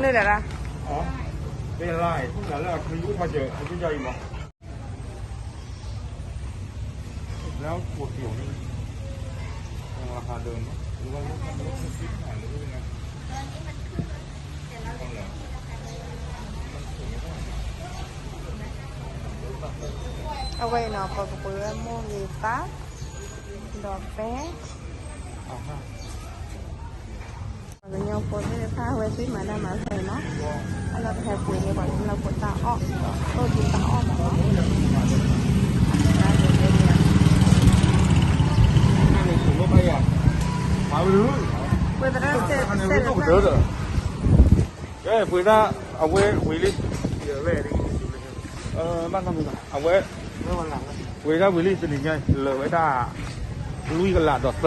န့ၣ်လဲၣ်ဒၣ် ပလါ လၢအချံအိၣ်ဖးစၢၤ အကစၢ်အံၤမး လၢအခိၣ်တံၢ်န့ၣ် ဟးဒိးန့ၣ် အဝဲအံၤနီၤ ပကပှ့ၤဝဲမိၢ်ဂ့ၤသး ဒီးပဲ ကညီဖိသ့ၣ်တဖၣ် အဝဲသ့ၣ်မၤတၢ်မၤဖဲနီၤ, အလီၢ်ကဟဲပှ့ၤန့ၢ်ပှၤလၢပတၢ်အီၣ် အိၣ်ဒံးတၢ်အီၣ်မးနီၤ, ပှ့ၤသရၣ်စဲးစဲးဒီး ကဲ ပှ့ၤဒၣ် အဝဲဝံၤလံ, ဘၣ်နီတမံၤဘၣ် အဝဲ ပှ့ၤဒၣ်ဝံၤလံ တနံၤညါအံၤ လၢာ်ဝဲဒၣ် လွံၢ်ကလးဒီးသၢမၢ,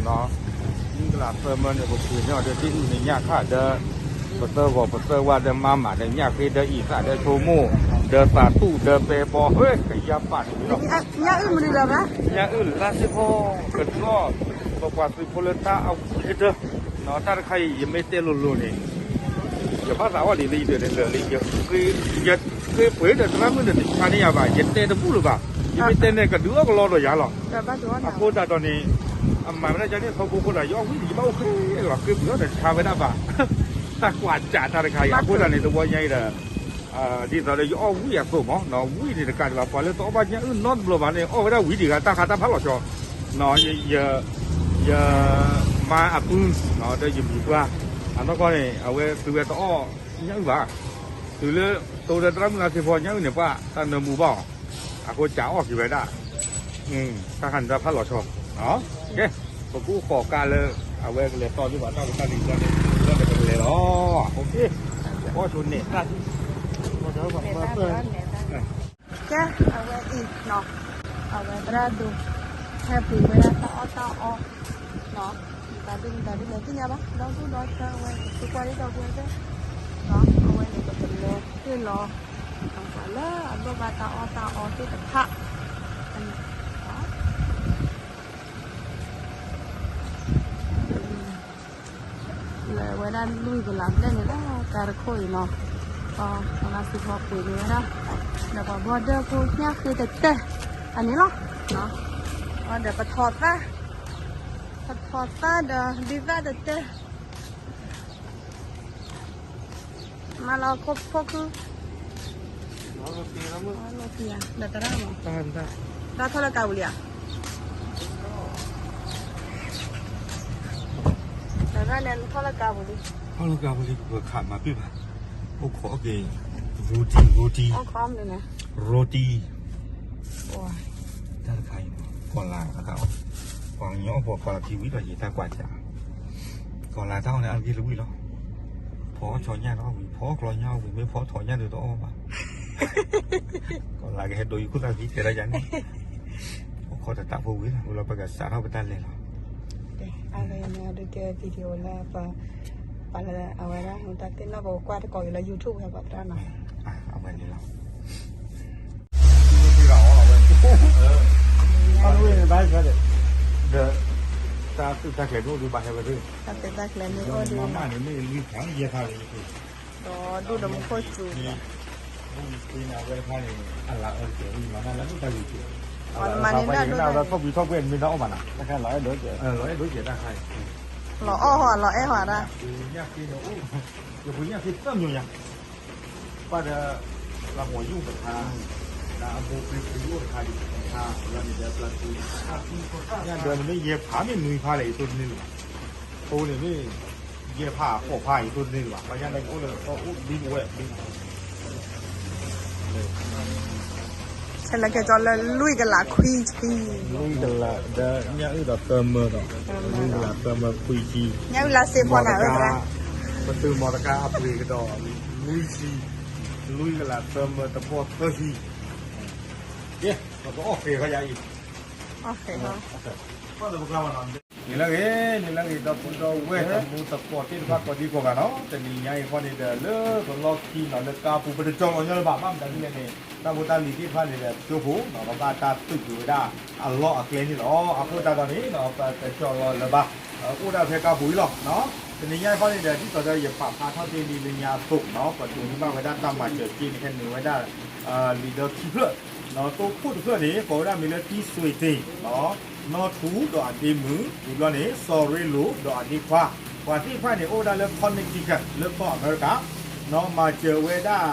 လွံၢ်ကလးသၢမၢန့ၣ် ပပှ့ၤန့ၢ်အီၤဒီး ဒ်အုၣ်န့ၣ်ညၣ်ခါဒီး ပသၢဂီၤပသၢဝါဒီးမါမးဒီး ညၣ်ဃ့ဒီးအံသၣ်ဒီးဆိကမိၣ် ဒီးသးတူၣ်ဒီးပဲဘီ ဟဲ ကယါပာ်န့ၣ်လီၤ, ညၣ်အုၣ်မနုၤလီၤဘၣ်, ညၣ်အုၣ်လါစ့ၢ်ကီး ကဒုးအီၣ် ပပှၤသုးဖိလၢတၢ်အဝံၣ်ကတၢၢ်, တၢ်တခါအံၤ ယမ့ၢ်တဲလိၤလိၤန့ၣ် ယဘၣ်သးအီၣ်ဒ်လၢယဒၢးန့ၣ်လၢာ်လံ, ယဃ့ပှ့ၤဒီးသရၣ်မုၣ်ဒီး တဆါန့ၢ်ယၤဘၣ်, ယတဲတဘူၣ်လၢၤဘၣ်, ယမ့ၢ်တဲန့ၣ် ကဒုးအီၣ်ကလီဒီးယၤလီၤ, အဃိသတးဒီးန့ၣ် အမၤဝဲဒၣ်ကန့ၣ် ထီဘိခိၣ်ဒီး ယအီၣ်ဝံၣ်န့ၣ် ယဘၣ်အိၣ်ဃ့လီၤ ဃ့ပှ့ၤအီၣ်ဒီးတဆါဝဲဒၣ်ဘၣ်, တၢ်ကွၢ်စးတၢ်တခါအံၤ အဃိသတးန့ၣ် တဝီညါအံၤဒီး ဒ်သိးဒီးယအီၣ်ဝံၣ်အသိးမး, ဝံၣ်န့ၣ်တကးဒံးဘၣ် ပှၤလၢတအီၣ်ဘၣ်ညၣ်အုၣ်နီတဘျီဘၣ်န့ၣ် အီၣ်ဝဲဒၣ်ဝံၣ်ဒံးဂၤ တၢ်ဃးတၢ်ဖးလီၤဆီ, ယမါအပုၢ် ဒီးယမံၤပှၢ် အနီၢ်ကီၢ်န့ၣ် အဝဲသုဝဲတအီၣ်ညၣ်အုၣ်ဘၣ်, သုလၢတိဒီးသရၣ်မုၣ်လါစ့ဖီညၣ်အုၣ်န့ၣ် ပှၤတၢ်နၢမူဘၣ်အီၤ, အဃိစးအီၣ်က့ၤဝဲဒၣ် တၢ်ဃးန့ၣ်တၢ်ဖးလီၤဆီ, ကဲ ပကအိၣ်ဃီးကါလၢ အဝဲကလဲၤတီဒံးဘၣ်တၢ်ဖိတၢ်လံၤဘျီန့ၣ် ဘျီန့ၣ်ပကလဲၤလီၤ, အီၣ်ဆိန့ၣ်တၢ် ကဲ အဝဲအံၤနီၤ, အဝဲသရၣ်ဒိး ဟဲပှ့ၤဝဲဒၣ်တၢ်အီၣ်တၢ်အီ, မတၤဒုမတၤဒုလဲၣ်သ့ၣ်ညါဘၣ်, ဒီဒူၣ်ဒီထၢအဝဲ သုကွၢ်လံဒီပုၢ်ဝဲၢ်သ့ၣ်, အဝဲန့ၣ် ပကလဲၤဟ့ၣ်လီၤ ပှၤလၢအဘၣ်ဘၣ်တၢ်အီၣ်တၢ်အီသ့ၣ်တဖၣ် လဲၤဝဲဒၣ်လွံၢ်ကလးဘျဲၣ်န့ၣ်လီၤ, ကါတခိၣ်အံၤနီၤ, ပှၤလါစ့ဖီပှ့ၤန့ၢ်ဝဲဒၣ်, ဒီးပှၤဘီဒၢဖိညၣ်ဃ့တတဲာ်, အန့ၣ်လီၤ, ဒီးပထီၣ်သၣ်, ပထီၣ်သၣ်ဒီးဒုးသၣ်တတဲာ် မၤလီၤခိၣ်ခိၣ်ခု, ဒီးတရၣ်မး, တၢ်ထီၣ်လၢကါပူၤလံဧါ, တရၣ်န့ၣ်ထီၣ်လၢကါပူၤလံ, ထီၣ်လၢကါပူၤလံ ပခးမၤပ့ၢ်ဘၣ်, အိၣ်ခိးအက့ၤ, roti roti, roti, တၢ်တခါအံၤ, ကီၤလၤအတၢ်အီၣ်, ပှၤကညီအီၣ်ပှၤကီၤလၤထံဝံၤဒီးယတၢ်ကွၢ်စး ကီၤလၤတၢ်အီၣ်န့ၣ် အါတက့ၢ်လၢဝံၤလီၤ, ဖီအီၣ်ဆီညၣ်တအီၣ်ဝံၤ ဖီအီၣ်ကျီညၣ်အီၣ်ဝံၤ မ့ၢ်ဖီထီၣ်ညၣ်ဒုးတအီၣ်ဘၣ်, ကီၤလၤကဟဲဒိးယခိၣ်သၣ်ဖံတဲဒၣ်ယၤန့ၣ်, အိၣ်ခိးတၢ်တၢ်ဖိဝံၤလီၤ ဝံၤလီၤပကစးထီၣ်ပတၢ်လဲၤလီၤ, အဝဲန့ၣ်ဒုးကဲ video လၢပ ပှၤလၢအဝဲဒၣ် တၢ်သ့ၣ်နီၣ်ပကကွၢ်တကိးက့ၤလၢ YouTube ဟဲပှၤသရၣ်နီၤ, အဝဲန့ၣ်လီၤ ဒီး တၢ်သုးတၢ်ကျဲၤဒိၣ်ဒုးဘၣ်ဟဲဝဲသ့ၣ်, တၢ်သုးတၢ်ကျဲၤမ့ၢ်အိၣ်ဒုး မမၣ်န့ၣ်မ့ၢ်လံဖးယဲဖးလံ, ဒီးဒိၣ်ဒီးမူခိၣ်စူၤ, အလၤအၢတကဲးဝံၤမၤတၢ်လၢဒိၣ်တၢ်ဂ့ၤကဲး, မၤန့ၣ်ဒၣ်ဒိၣ်တၢ်ဂ့ၤ, ထီၣ်ဘံထီၣ်ကွဲးမ့ၢ်ဒၣ်အီၣ်မးနၤ, လီၤအဲၣ်ဒိးကဲးတၢ်ခါအံၤ, လီၤအီၣ်ဟီ လီၤအဲၣ်ဟီဒၣ်, ယပှ့ၤညၣ်သ့သၢမျိုးညါ ပၢ်ဒီး ပျၢ်ပိာ်ယိၣ်တခါ, ဒီးအဘိပျံၤပျံၤယိၣ်တခါဒံးတခါ, လီၤန့ၣ်ဒီးပျၢ်ပျံၤ, ညၣ်ဒၢးန့ၣ်မ့ၢ်ယဲၢ်ဖးမ့ၢ်နွံဖးလဲၣ် ယတိၢ်တန့ၢ်လၢၤဘၣ်, အဃိန့ၣ်မ့ၢ် ယဲၢ်ဖးဃိးဖးယတိၢ်တန့ၢ်လၢၤဘၣ်, ပှၤညၣ်ဒၢးကအိၣ်လၢအအိၣ်ဒ်ပဝဲ ခဲလၢာ်ခဲဆ့လၢလွံၢ်ကလးခွံဆံ, လွံၢ်ကလးဒီးညၣ်အုၣ်ဒီးသၢမၢဒီး, လွံၢ်ကလးသၢမၢခွံဆံ, ညၣ်အုၣ်လါစ့ဖီန့ၣ်, ပသုးမီၤတကါအပှ့ၤကဒီး, လွံၢ်ဆံ, လွံၢ်ကလးသၢမၢတပီၢ်သၢဆံ, ယဲ, ပကအီၣ်ဃဲၤခီယၤအံၤ, အီၣ်ဃဲၤ, န့ၣ်လၢဂ့ၤ, န့ၣ်လၢဂ့ၤ ဒီပုၢ်ဒီဝဲၢ်တံၤသကိးသ့ၣ်တဖၣ်ကိးဒံကိးဂၤနီၤ, တနံၤညါအံၤခီန့ၣ်ဒီး လၢကလီၢ်ခံနီၤ လၢကါပူၤ ပတကၠီၤလီၤညီလၢၤဘၣ် ဘၣ်မတၤဒ်လဲၣ်န့ၣ် တၢ်ဖိတၢ်လံၤသ့ၣ်တဖၣ်န့ၣ်ဒီး ကၠိဖိနီၤ ပဘၣ်တၢ်သုးကွံာ်ဝဲဒၣ်အလီၢ်အကျဲန့ၣ်လီၤ. အဃိသတးဒီးန့ၣ် ပတကၠီၤလီၤလၢၤဘၣ်, အိၣ်ဒၣ်ဖဲကါပူၤအံၤလီၤနီၤ. တနံၤညါခီန့ၣ်ဒီး ဒ်သိးဒီးယပာ်ဖျါထီၣ်တ့ၢ်လံလၢညါအသိးနီၤ ပဒိးန့ၢ်ဘၣ်ဝဲဒၣ်တၢ်မၤစၢၤက့န့ၣ် ဟဲနုာ်ဝဲဒၣ် လံာ်ဒီခံဖျၢၣ်နီၤ တိခိၣ်တဖျၢၣ်န့ၣ် ကိးဝဲဒၣ်မ့ၢ်လၢ တံၤစွ့ၤတ့ၢ်နီၤ နီၢ်ထူဒီးအဒ့မုၣ် ဝံၤဘျီန့ၣ် စီၤရ့လိၤဒီးအဒ့ခွါ ပှၤသ့ၣ်တဖၣ်န့ၣ် အိၣ်ဝဲဒၣ်လၢ Connecticut လၢကီၢ်အမဲရကၤနီၤ မၤစၢၤဝဲဒၣ်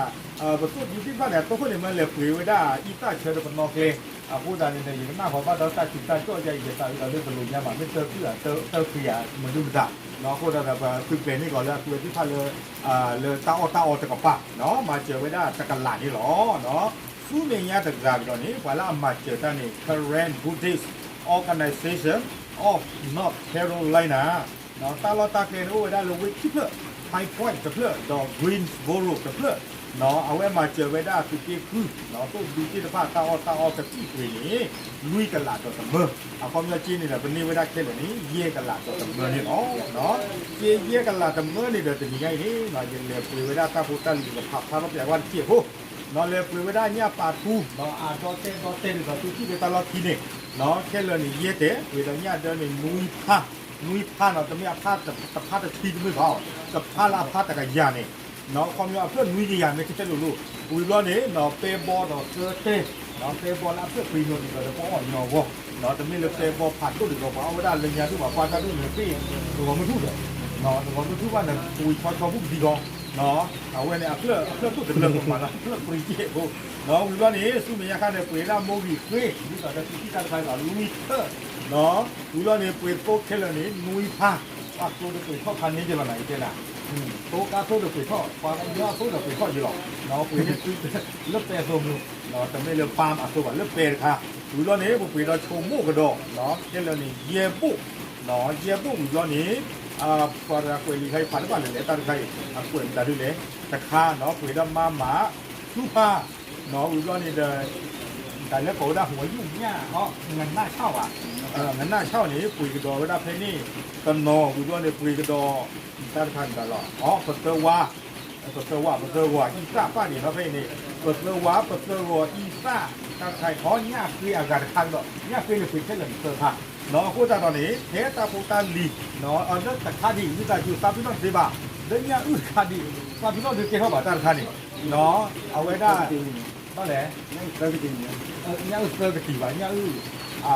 ပသိၣ်ဒူသ့ၣ်တဖၣ်န့ၣ် အတိခိၣ်န့ၣ် မ့ၢ်လဲၤပှ့ၤဝဲဒၣ်အံသၣ်ဆၢတပနီကျဲ အဃိသတးန့ၣ်ဒီး ယကနၣ်ဃီၤဘၣ်ဒီးတၢ်စူၤတၢ်ကၠီၣ်ယါ ယသးဝံၤဒီးလၢတလိၣ်ညါဘၣ် မ့ၢ်တၢ်ခုၣ်ဧါ တၢ်ခုၣ်ဧါ မနုၤမတၤနီၤ အဃိသတးဒီး ပသုးကျဲၤန့ၢ်ကီးလၢအသုဝဲသ့ၣ်တဖၣ်လၢ လၢတၢ်အီၣ်တၢ်အီတကပၤနီၤ မၤစၢၤဝဲဒၣ်တကလးန့ၣ်လီၤ. ဆူမဲာ်ညါတဂၤကဒီးန့ၣ် ပှၤလၢအမၤစၢၤတၢ်န့ၣ် Karen Buddhist Organization of North Carolina တၢ်လီၢ်တၢ်ကျဲန့ၣ် အိၣ်ဝဲဒၣ်လၢဝ့ၢ်ခံဖျၢၣ် High Point တဖျၢၣ် ဒီး Greensboro တဖျၢၣ်နီၤ အဝဲမၤစၢၤဝဲဒၣ်သုးက့ဃုနီၤ သိၣ်ဒူသ့ၣ်တဖၣ် တၢ်အီၣ်တၢ်အီကသံၣ်ပှ့ၤန့ၣ် လွံၢ်ကလးဒီးတမၢ အခီပညီက့န့ၣ်ဒီး ပန့ၢ်ဝဲဒၣ်ခဲလၢာ်န့ၣ် ယဲၢ်ကလးဒီးတမၢန့ၣ်လီၤ. က့ယဲၢ်ကလးတမၢန့ၣ်ဒီး တနံၤညါအံၤန့ၣ် ယလဲၤပှ့ၤဝဲဒၣ်တၢ်ဖိတၢ်လံၤ ယကဖးဖျါထီၣ်ပျဲဝဲတစဲးဖိနီၤ လဲၤပှ့ၤဝဲဒၣ်ညၣ်ပာ်ထူနီၤ အဒီတဲဒီတဲဒ်သိးသုထံၣ်လၢတၢ်လီၢ်ခံန့ၣ် ခဲလၢာ်န့ၣ် ယဲၢ်တဲာ် ပှ့ၤဒီးညၣ်ဒၢန့ၣ် နွံဖး နွံဖးနီၤ တမ့ၢ်အဖးတဖးတဆံတမ့ၢ်ဘၣ် တဖးလၢအဖးတကယၤန့ၣ်နီၤ အခီပညီအဖျၢၣ်နွံကယၤမ့ၢ်တဲလိၤလိၤ ဝံၤဘျီန့ၣ်နီၤ ပဲဘီဒီးသၢတဲာ်နီၤ ပဲဘီလၢအဖျၢၣ်ပှ့ၤနီၤဒ်သိးဒီးပအီၣ်ညီအဂီၢ်နီၤ တမ့ၢ်လၢပဲဘီဖးဒိၣ်ဒ်သိးပှၤအီၣ်ဝဲဒၣ်လၢညါဒူၣ်ဘၣ် ပှၤတၢ်ဒူၣ်န့ၣ်သ့ၣ် တဂီၤမုၢ်ထူၣ်ဒီး တဂီၤမုၢ်ထူၣ်ဘၣ်န့ၣ် ပှ့ၤဆီဆီဘူးကဒံဂီၤ အဝဲန့ၣ် အဖျၢၣ် အဖျၢၣ်ဒိၣ်တလၢပမၤလၢအဖျၢၣ်ပှ့ၤက့ၢ်ဖိနီၤ ဝံၤဘျီန့ၣ် ဆူမဲာ်ညါခါန့ၣ် ပှ့ၤဒၣ်မိၢ်ဂံၢ်ဃ့ ဒ်သိးဒီးသုထံၣ်တၢ်တခါအံၤလီၤ လွံၢ်ဖျၢၣ်နီၤ ဝံၤဘျီန့ၣ် ပှ့ၤသိခဲလၢာ်န့ၣ် နွံဖး ပှၤသိတပှ့ၤထီၣ်ဖးန့ၢ်က့ၤလီၤနၤ ယတဲနၤ သိကါသိတပှ့ၤထီၣ် ပှၤကညီသိတပှ့ၤထီၣ်က့ၤလီၤ ပှ့ၤန့ၢ်သု လၢပဲသိမုၢ် တမ့ၢ်လၢပၢ်အသိဘၣ် လၢပဲတခါ ဝံၤဘျီန့ၣ် ပပှ့ၤဒီးဆိမိၣ်ကဒီး ခဲလၢာ်န့ၣ် ယဲၢ်ဘိၣ် ယဲၢ်ဘိၣ်ဝံၤဘျီန့ၣ် ပှၤတဂၤကွဲးလံာ်ခါအံၤ ဖးတဘၣ်လၢလဲၤတၢ်တခါအံၤ အကွဲးမတၤဒ်လဲၣ် တခါနီၤ ပှ့ၤဒီးမါမး ဆူဖး ဝံၤဘျီန့ၣ်ဒီး တၢ်လၢကိးဝဲဒၣ် ဟူးယူၣ်ညၣ် ငနၣ်ဆၣ်ဘၣ် ငနၣ်ဆၣ်န့ၣ် ပှ့ၤကဒီးဝဲဒၣ်ဖဲန့ၣ် တနီၤ ဝံၤဘျီန့ၣ် ပှ့ၤကဒီး တၢ်တခါန့ၣ်လီၤ ပသၢဝါ ပသၢဝါ ပသၢဝါ အံသၣ်ပၣ်န့ၣ်လီၤဖဲအံၤန့ၣ် ပသၢဝါ ပသၢဂီၤ အံသၣ် တၢ်တခါအံၤ ဟီညၣ်ဃ့အဂၤတခါကဒီး ညၣ်ဃ့န့ၣ်ပှ့ၤခဲလၢာ်န့ၣ်သၢဖး အဃိသတးဒီးန့ၣ် ဖဲတၢ်ဖိတၢ်လံၤ လၢတခါဒံး ဝံသးစူၤသးဖးထီၣ်တသ့ဘၣ် လၢညၣ်အုၣ်တခါဒံး သးဖးထီၣ်ဒုးကဲထီၣ်ဘၣ်တၢ်တခါန့ၣ် အဝဲဒၣ် ဘၣ်လဲၣ် ညၣ်အုၣ်သၢကတံၤဘၣ် ညၣ်အုၣ်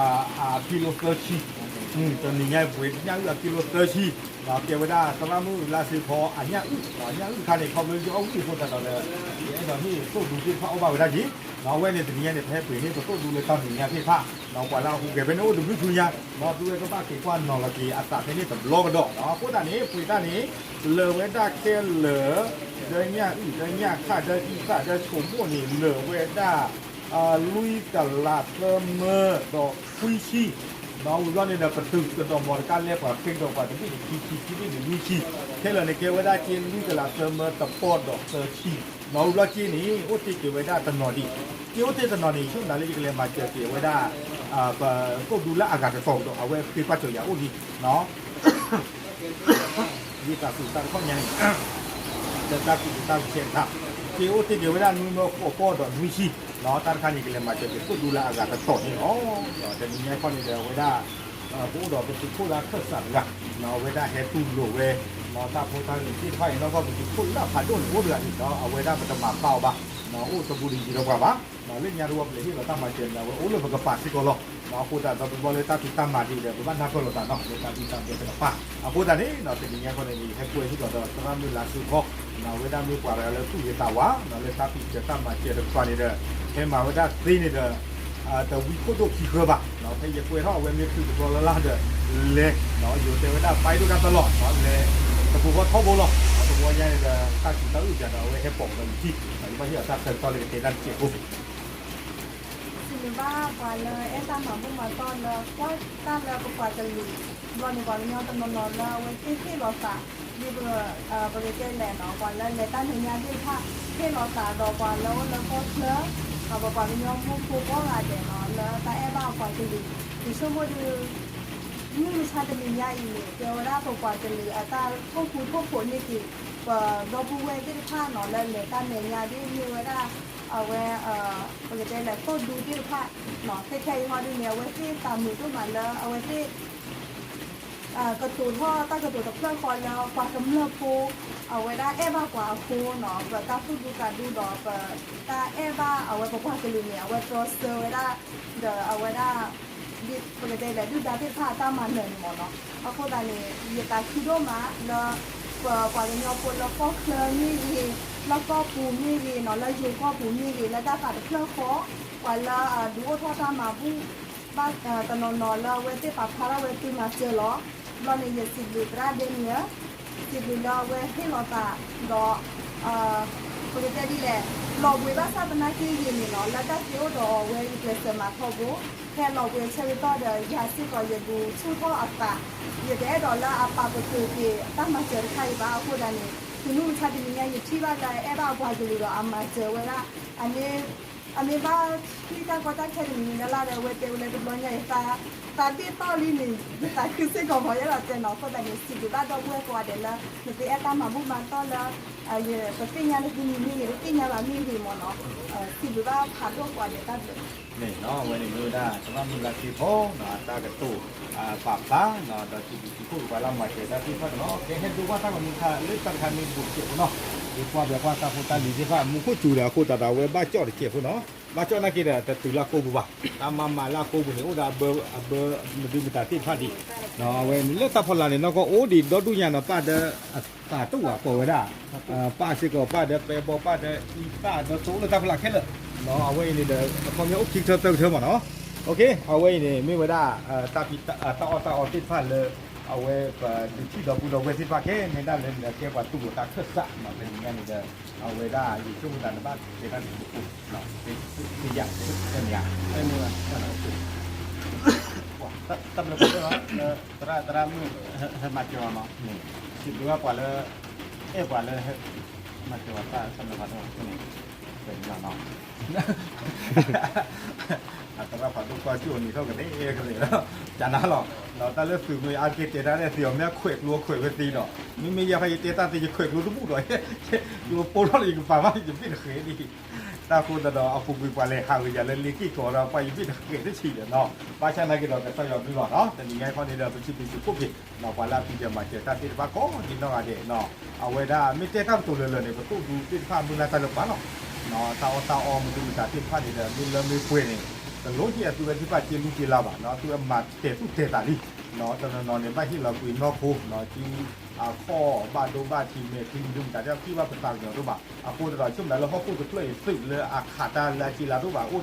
အကံလိသၢဆံ တနံၤညါပှ့ၤညၣ်အုၣ်အကံလိသၢဆံ ကဲဝဲဒၣ်သရၣ်မုၣ်လါစ့ဖီအညၣ်အုၣ် ညၣ်အုၣ်တခါန့ၣ် ခီဖျိလၢယအီၣ်ဝံၣ်အဃိသတးဒီး ယအဲၣ်ဒိးဟ့ၣ်သိၣ်ဒူသ့ၣ်တဖၣ်အီၣ်ဘၣ်ဝဲဒၣ်က့ၤ အဝဲန့ၣ်တနံၤညါန့ၣ် ပဟဲပှ့ၤန့ၢ်ပသိၣ်ဒူလၢတၢ်မဲာ်ညါသ့ၣ်တဖၣ် ပှၤလၢအဟူးဂဲၤဖဲန့ၣ်အိၣ်တဘျုးဖုညါ သုဝဲကဘၣ်က့ၤကွၢ်နီၤလီၤက့ၤအသးဖဲန့ၣ်တဘျီကဒီး အဃိသတးန့ၣ် ပှ့ၤတၢ်န့ၣ် လၢာ်ဝဲဒၣ်ခဲလၢာ် ဒီးညၣ်အုၣ် ဒီးညၣ်ခၣ် ဒီးအံသၣ် ဒီးဆိမိၣ်န့ၣ် လၢာ်ဝဲဒၣ် လွံၢ်ကလးသၢမၢဒီးခွံဆံ ဝံၤဘျီန့ၣ်ဒီး ပတုာ်ကဒီးမီၤတကါလဲပှၤဃ့ကဒီးပှၤတဘ့ၣ်တဆံခံဆံဘ့ၣ်န့ၣ်လွံၢ်ဆံ ခဲလၢာ်န့ၣ် ကဲဝဲဒၣ်က့လွံၢ်ကလးသၢမၢတပီၢ်ဒီးသၢဆံ ဝံၤဘျီက့န့ၣ် အိၣ်တ့ၢ်က့ၤဝဲဒၣ်တနီၤဒံး က့အိၣ်တ့ၢ်တနီၤန့ၣ် ယဆိကမိၣ်လၢယကလဲၤမၤစၢၤက့ၤဝဲဒၣ် ပသိၣ်ဒူလၢအဂၤတတီၤကဒီး အဝဲဃ့ပာ်စၢၤယၤအိၣ်လံ ယသးသူၣ်တၢ်တခီညါန့ၣ် လၢတၢ်ကူၣ်တၢ်ကဲတခါ က့အိၣ်တ့ၢ်က့ၤဝဲဒၣ်နွံမၢဃိးပီၢ်ဒီးနွံဆံ တၢ်တခါန့ၣ် ကလဲၤမၤစၢၤက့ၤသိၣ်ဒူလၢအဂၤတတီၤန့ၣ်လီၤ. တနံၤညါခီန့ၣ်ဒီး အဝဲဒၣ် ပအိၣ်ဒီးပသုးခိၣ်လၢခၢၣ်စးတဂၤ အဝဲဒၣ်ဟဲတူၢ်လိာ်ဝဲ တၢ်ဖိတၢ်လံၤသ့ၣ်တဖၣ်အံၤနီၢ်ကီၢ် ပသုးခိၣ်လၢဖးဒိၣ်န့ၣ် အိၣ်တဂၤန့ၣ်ဒီး အဝဲဒၣ်ပတမၤဖျါအီၤဘၣ် အိၣ်တဘူးတယံၤဒီးပှၤဘၣ် လၢညါတဝီပလဲၤဟ့ၣ်လီၤတၢ်မၤစၢၤန့ၣ် အဝဲအိၣ်လၢပကပၤစ့ၢ်ကီးလီၤ. အဃိသတးဒီး ပဘီလၢတၢ်ဖံးတၢ်မၤဒ်ဒီး ပဘၣ်နၢ်ပၢၢ်လိာ်သးနီၤ လၢတၢ်ဖံးတၢ်မၤတကပၤ အဃိသတးန့ၣ် တနံၤညါခီန့ၣ် ယဟဲကွဲဟ့ၣ်လီၤဒီးသရၣ်မုၣ်လါစ့ဖီ အဝဲဒၣ်မ့ၢ်ပှၤတဂၤလၢသူၣ်ဂ့ၤသးဝါ လၢတၢ်ဖံးတၢ်မၤစၢၤတကပၤန့ၣ်ဒီး ဟဲမၤဝဲဒၣ်သ့န့ၣ်ဒီး တဝံခိၣ်ဒိၣ်ခံဃၢဘၣ် ဖဲယကွဲထီၣ်အဝဲမ့ၢ်ဖုၣ်တဘျီလၢ်လၢ်ဒီး လဲၤ ယိၤတဲဝဲဒၣ်ပာ်ဒိၣ်တၢ်တလီၢ် လဲၤ တပူၤဃီထီဘိလီၤ တဝီညါန့ၣ်ဒီး တၢ်စူၤတၢ်အုၣ်ပၠးဒီး အဝဲဟဲပိာ်ဒီးလံၤထံ ယဘၣ်ဟ့ၣ်အီၤတၢ်ဆၢကတီၢ်လၢကတဲတၢ်တစဲးဖိ စံးန့ၢ်ဘၣ်ပှၤလၢအဲၣ်တၢ်မၤဘူၣ်မၤတီၢ်လၢကွၢ်တၢ်လၢပပှၤကလုာ် ဘျီန့ၣ် ပှၤကညီတနီၤနီၤလၢအဝဲသ့ၣ်ဟ့ၣ်လီၤသး ဒ်ပ ပကတဲလဲၣ်နီၤ ပှၤလၢလဲၤတၢ်မဲာ်ညါသ့ၣ်တဖၣ် ဟ့ၣ်လီၤသးဒီးပှၤလၢအိၣ်လၢကီၢ်ချၢ ဒီးပပှၤကညီမိၢ်ဖိကိးဂၤဒဲးနီၤ လၢတၢ်အဲၣ်ဘၣ်ပှၤကလုာ် ယဆိကမိၣ်ဒီး မုၢ်မဆါတနံၤညါအံၤန့ၣ် ကဲဝဲဒၣ်ပပှၤကလုာ်အတၢ်ထိၣ်ဃူထိၣ်ဖိးန့ၢ်က့ၤ ပဒီပုၢ်ဝဲၢ်သ့ၣ်တဖၣ်နီၤ လၢလဲၤတၢ်မဲာ်ညါဒ်မ့ၢ်ဝဲဒၣ် အဝဲ ပကတဲလဲၣ် သိၣ်ဒူသ့ၣ်တဖၣ် ခဲခဲအံၤဟီဒ်န့ၣ် အဝဲသ့ၣ်သးမုာ်ဒိၣ်မးလၢအဝဲသ့ၣ် ကတိၤထီၣ်တၢ်ကတိၤတဖျၢၣ်ဃီလၢပှၤကမျၢၢ်ဖိ အဝဲဒၣ်အဲၣ်ဘၣ်ပှၤအဃိနီၤ, ပတၢ်သူၣ်ဒူသးဒူဒီး ပတၢ်အဲၣ်ဘၣ်အဝဲပပှၤကလုာ်န့ၣ် အဝဲတြီဆၢဝဲဒၣ် ဒီးအဝဲဒၣ် ဒ်ပကတဲလဲၣ် ဒုၣ်ဒါသ့ၣ်တဖၣ်အတၢ်မၤနၢၤန့ၣ်မ့ၢ်နီၤ. အဃိသတးန့ၣ် ယသးခုဒိၣ်မးလၢ ပပှၤကညီဖိလၢကီၢ်ချၢမ့ၢ်ဂ့ၤ, လၢကီၢ်ပူၤမ့ၢ်ဂ့ၤနီၤ, လၢယိၤကီၢ်ပူၤမ့ၢ်ဂ့ၤ, လၢတၢ်သးတဖျၢၣ်ဃီ, ပှၤလၢအဒုးအိၣ်ထီၣ်တၢ်မၤဘူၣ် ဘၣ်တနီၤနီၤလၢအဝဲသ့ၣ်ပာ်ဖျါထီၣ်ဝဲသုမၤစၢၤလီၤ. ဘျီန့ၣ် ယစံးဘျုးသရၣ်ဒဲနံၣ်ဧၢ, စံးဘျုးလၢအဝဲဟ့ၣ်လီၤသး ဒီး ပကတဲဒ်လဲၣ်, လီၤဘှံးဘၣ်ဆၣ်သနာ်က့ဂ့ၤန့ၣ်နီၤ, လၢတၢ်သ့အိၣ်ဒီးအဝဲ ယကျဲးစၢးမၤထီဘိ, ဟဲလီၤဘှံးဆၢကတီၢ်ဒီး ယၤစ့ၢ်ကီးယဒုးဆူၣ်ထီၣ်အသး, ယတအဲၣ်ဒိးလၢအပာ်ပတုာ်က့ၤတၢ်မၤစၢၤတခါအံၤဘၣ်. အဃိသတးန့ၣ် တုၤနုၤမုၢ်ဆါတနံၤညါ ယထံၣ်ဘၣ်လၢအအဲၣ်ဘၣ်အပှၤကလုာ်ဒီးအမၤစၢၤဝဲဒၣ် အမ့ၢ် အမ့ၢ်ဘၣ်ထံၣ်တၢ်ကီတၢ်ခဲတမံၤမံၤဒၣ်လၢ်ဒီး အဝဲတဲဝဲလၢတဘျီညါအံၤ သးဒ့ၣ်တီၢ်လံန့ၣ် ယသးခုစ့ၢ်ကီးမ့ၢ်ယဲဒီးတဲနီၤ. အဃိသတးန့ၣ် စံးဘျုးဘၣ်ဒီပုၢ်ဝဲၢ်ကိးဂၤဒဲးလၢ နသုအဲၣ်တၢ်မၤဘူၣ်မၤတီၢ်လၢ ပသ့ၣ်ညါလၢဟံးန့ၢ်မ့ၢ်ဂ့ၤ တသ့ၣ်ညါဘၣ်မ့ၢ်ဂ့ၤမ့ၢ်နီၤ, စံးဘျုးဘၣ်ဖးဒိၣ်ကိးဂၤဒဲးတၢ်ဘျုး န့ၣ်နီၤ. အဝဲန့ၣ်မ့ၢ်ဝဲဒၣ် သရၣ်မုၢ်လါသ့ၣ်ဖီ အတၢ်ကတိၤ ပာ်ဖျါ ဒီးစံးဘျုးစံးဖှိၣ်က့ၤပှၤလၢအမၤစၢၤတၢ်သ့ၣ်တဖၣ်န့ၣ်လီၤ. ကဟဲဒိဘၣ်တၢ်ဂီၤမူတခါလၢတၢ်တခါမ့ၢ်ဘူးတစဲးဖိနီၤ, ဒ်ကွၢ်ပှဲၤကွၢ်တၢ်ဖိတၢ်လံၤသ့ၣ်တဖၣ် မူခိၣ်စူၤဒီးအဃိသတးဒီး အဝဲဘၣ်ကၠီၣ်တစဲးဖိနီၤ, ဘၣ်ကၠီၣ်နာ်က့ဒီး တတုၤလၢအကိာ်ပူၤဘၣ်, တၢ်မၤမၤလၢအကိာ်ပူၤန့ၣ် အိၣ်ဒီးအဘၢ အဘၢမဒုမတၤသ့ၣ်တဖၣ်ဒံး, အဝဲန့ၣ်လၢတၢ်ဖီလာ်န့ၣ် နီၢ်ကီၢ်အိၣ်ဒံးဒီဒူၣ်ညါနီၤ, ပၢ်ဒီး အသးတအိၣ်ဘၣ်ကိးဝဲဒၣ် ပၢ်စ့ၢ်ကီး ပၢ်ဒီးပဲဘီ ပၢ်ဒီးအံသၣ်ဒီးသိလၢတၢ်ဖီလာ်ခဲလၢာ်, အဝဲအံၤန့ၣ်ဒီး အခီပညီအိၣ်ခံကထၢသၢကထၢမ့ၢ်နီၤ. အဝဲအံၤန့ၣ် မ့ၢ်ဝဲဒၣ် တၢ်အီၣ်တၢ်အီသ့ၣ်တဖၣ်လၢ အဝဲပဒုးထံၣ်ဒီပုၢ်ဒီဝဲၢ်သ့ၣ်တဖၣ်ခဲ မ့ၢ်ဒၣ်လၢနကဲပှၤသူၣ်လိာ်သးခၢၣ်စးနီၤ, တနံၤညါန့ၣ်ဒီး အဝဲဒၣ်ယဆိကမိၣ်သးနဘၣ်တဲတၢ်တစဲးဖိ သ့ယၤ တနံၤညါ တၢ်ဘျုးဖးဒိၣ်လီၤ သရၣ်သရၣ်မုၣ် ဟဲမၤစၢၤအီၤနီၤ, စံးဘျုးဘၣ်ပှၤလၢ အဲၣ်ပှၤလၢ မၤစၢၤအီၤတၢ်တၢ်ဘျုးဖးဒိၣ်န့ၣ် တနံၤညါနီၤ အသရၣ်ဖးဒိၣ်ကွၢ်ကၠိၣ်နံၤထီၣ်ကသ့ကသ့ဒီး ကနၤလီၤ, တၢ်လၢသုးမ့ၢ်အါတက့ၢ်တဲတၢ်န့ၣ် သုးအီၤမ့ၢ်အခွဲးကျိခွဲးဝဲသ့ဒီး မ့မ့ၢ်ယဲခီယတဲတၢ်သ့ယခွဲးကျိတဘူၣ်ဒီး ကျိပိထီၣ်လၢယကပၤမး ယဘ့ၣ်တဃဲးဒံး, တၢ်ဃိသတးဒီး အပူၤကွံာ်ပှၤလဲၤဟးဂီၤယၤလၢလ့က့ၢ်ကီးဒီး ပှၤယဘ့ၣ်တဃဲးတဆံးဒီးနီၤ, ဘၣ်ဆၣ်နာ်က့ဒီး ကစၢ်ယွၤဘျုးလီၤနီၤ, တနံၤညါခီန့ၣ်ဒီး ပစံးဘျုးစံးဖှိၣ်က့ၤ ပှၤလၢအပျံၤတၢ်မၤစၢၤတၢ်သ့ၣ်တဖၣ်ကိးဒံးနီၢ်ဂၤဒဲးနီၤ, အဝဲဒၣ်မ့ၢ်တဲတၢ်ကတိၤလၢာ်လၢာ်န့ၣ် ပသိၣ်ဒူသ့ၣ်တဖၣ်မုၢ်လၢ်တၢ်လၢပှၤလီၤ, တၢ်အီၣ်တၢ်အီမနုၤမတၤသ့ၣ်တဖၣ်န့ၣ်ဒီး မ့ၢ်လၢမ့ၢ်ပှဲၤန့ၣ် တလိၣ်ဟ့ၣ်အသုဝဲသ့ၣ်တဖၣ်က့လူက့လါဘၣ်နီၤ, သုအမၤတဲာ်သူၣ်တဲာ်သးလံ, တနီၤနီၤန့ၣ် ဘၣ်ဟ့ၣ်လီၤကွံာ်နီၢ်ခိနီၤ, စုအခီၣ်ဘၣ်ဒိဘၣ်ထံးမဲာ်ချံမနုၤမတၤသ့ၣ်တဖၣ် ဟ့ၣ်ဘၣ်ပသးကညီၤဒိၣ်ဘၣ်, အဃိသတးဒီး ဆိကမိၣ်လၢဟီၣ်ခိၣ်တဖျၢၣ်အံၤ သုးလၢ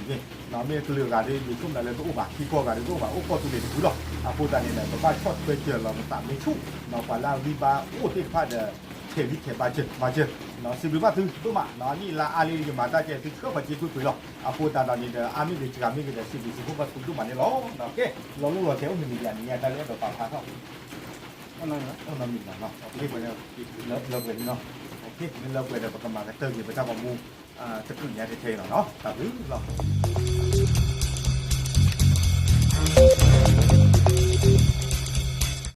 အခးတၢ်လၢအက့လါတအိၣ်ဘၣ် အိၣ်ဒၣ်ကီၢ်သူလ့ၤလီၤ, ယဆိကမိၣ်ဒ်န့ၣ်, မ့ၢ်ကလုာ်အဂၤဒီး ယဆိကမိၣ်လၢတအိၣ်ဘၣ် ထံကီၢ်ဂၤဒီးတအိၣ်ဘၣ် အိၣ်ကီၢ်သူလ့ၤတဖုလီၤ, အဃိသတးန့ၣ်ဒီး ပဘၣ်ဆီၣ်ထွဲစၢၤလီၤပသးမ့ၢ်ဆူၣ်နီၤ, ပှၤလၢအဂံၢ်ဘါအိၣ်သ့ၣ်တဖၣ်ဒီး ခဲးဂံၢ်ခဲးဘါစၢၤမၤစၢၤ, စံးဘျုးဘၣ်သုဒိၣ်မးနီၤ, နံၣ်လါအါလံ ယမၤတၢ်ကဲ သုဆှၢပှၤစ့ၢ်ကီးကွံာ်လီၤ, အဃိသတးဒီးန့ၣ်ဒီး အါမ့ၢ်ဂ့ၤစှၤမ့ၢ်ဂ့ၤဒီး စံးဘျုးစံးဖှိၣ်ဘၣ်သုဒိၣ်မးန့ၣ်လီၤ, ကဲ လီၤလိၣ်လီၤဆဲးအိၣ်မံၤမံၤယၤ နံၤညါတၢ်လၢအဲၣ်ဒိးပာ်ဖျါထီၣ် အိၣ်နီတမံၤလီၤ, လၢပှဲၤလၢပှဲၤလံနီၤ, မ့ၢ်လၢပှဲၤဒီး ပကမၤကတၢၢ်က့ၤ ပတၢ်ပာ်မူ တကုာ်ညါထဲထဲအံၤလီၤနီၤ, တၢ်ဘျုးလီၤ.